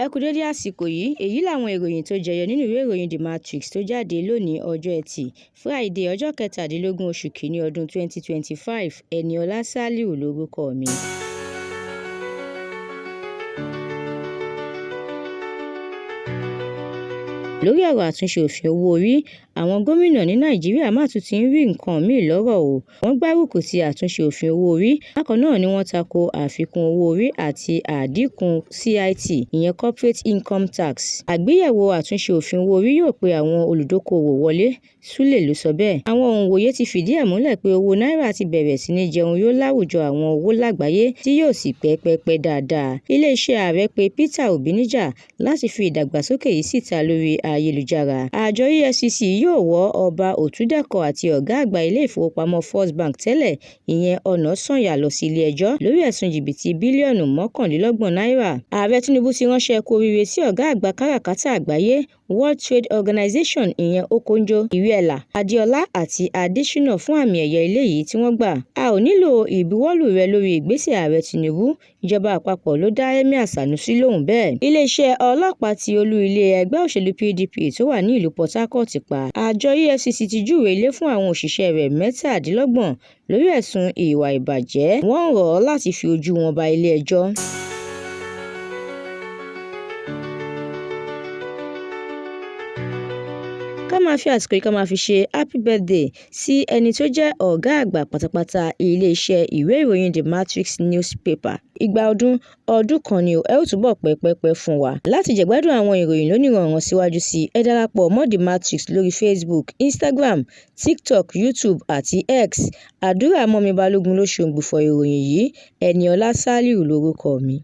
Ẹ kú dédé àsìkò yìí. Èyí làwọn ìròyìn tó jẹyọ nínú ìwé ìròyìn The Matrix tó jáde lónìí, ọjọ́ Ẹtì, Friday, ọjọ́ 17 oṣù kìíní ọdún 2025. Ẹniọlá Sálíù lórúkọ mi. Lórí ọ̀rọ̀ àtúnṣe òfin owó orí, àwọn gómìnà ní Nàìjíríà mà tún ti ń rí nǹkan míì lọ́rọ̀ o. Wọ́n gbárùkù ti àtúnṣe òfin owó orí, bákan náà ni wọ́n tako àfikún owó orí àti àdínkù CIT, ìyẹn Corporate Income Tax. Àgbéyẹ̀wò àtúnṣe òfin owó orí yóò pe àwọn olùdókoòwò wọlé, Sule ló sọ bẹ́ẹ̀. Àwọn òǹwòye ti fìdí ẹ̀ múlẹ̀ pé owó náírà ti bẹ̀rẹ̀ sí ní jẹun yó láwùjọ àwọn owó lágbàáyé tí yóò sì pẹ́ pẹ́pẹ́ dáadáa. Ilé-iṣẹ́ ààrẹ pe Peter Obi níjà láti fi ìdàgbàsókè yìí síta lórí ayélujára. Àjọ EFCC yóò wọ́ Ọba Òtúdẹ̀kọ àti ọ̀gá àgbà ilé ìfowópamọ́ First Bank tẹ́lẹ̀, ìyẹn Ọ̀nàsànyà, lọ sí ilé ẹjọ́ lórí ẹ̀sùn jìbìtì bílíọ̀nù 29 náírà. Ààrẹ Tinubu ti ránṣẹ́ kú oríire sí ọ̀gá àgbà káràkátà àgbáyé, World Trade Organization, ìyẹn Okonjo Iweala, Adéọlá àti Adésínà fún àmì ẹ̀yẹ eléyìí tí wọ́n gbà. A ò nílò ìbuwọ́lù rẹ lórí ìgbésẹ̀ Ààrẹ Tinubu, ìjọba àpapọ̀ ló dá Emir Sanusi lóhùn bẹ́ẹ̀. Iléeṣẹ́ ọlọ́pàá ti olú ilé ẹgbẹ́ òṣèlú PDP tó wà ní ìlú Port Harcourt pa. Àjọ EFCC ti júwèé ilé fún àwọn òṣìṣẹ́ rẹ̀ 27 lórí ẹ̀sùn ìwà ìbàjẹ́. Wọ́n ń rọ̀ ọ́ láti fi ojú wọn ba ilé ẹjọ́. Ká máa fi àsìkò yìí, ká máa fi ṣe happy birthday sí ẹni tó jẹ́ ọ̀gá àgbà pátápátá iléeṣẹ́ ìwé ìròyìn The Matrix newspaper. Ìgbà ọdún ọdún kan ni o, ẹ ó túbọ̀ pẹ́ pẹ́pẹ́ fún wa. Láti jẹ̀gbádùn àwọn ìròyìn lóníranran síwájú sí i, ẹ darapọ̀ mọ́ The Matrix lórí Facebook, Instagram, TikTok, YouTube àti X. Àdúrà Mọ́mi Balógun ló ṣe òǹgbùfọ̀ ìròyìn yìí. Ẹniọlá Sálíù lórúkọ mi.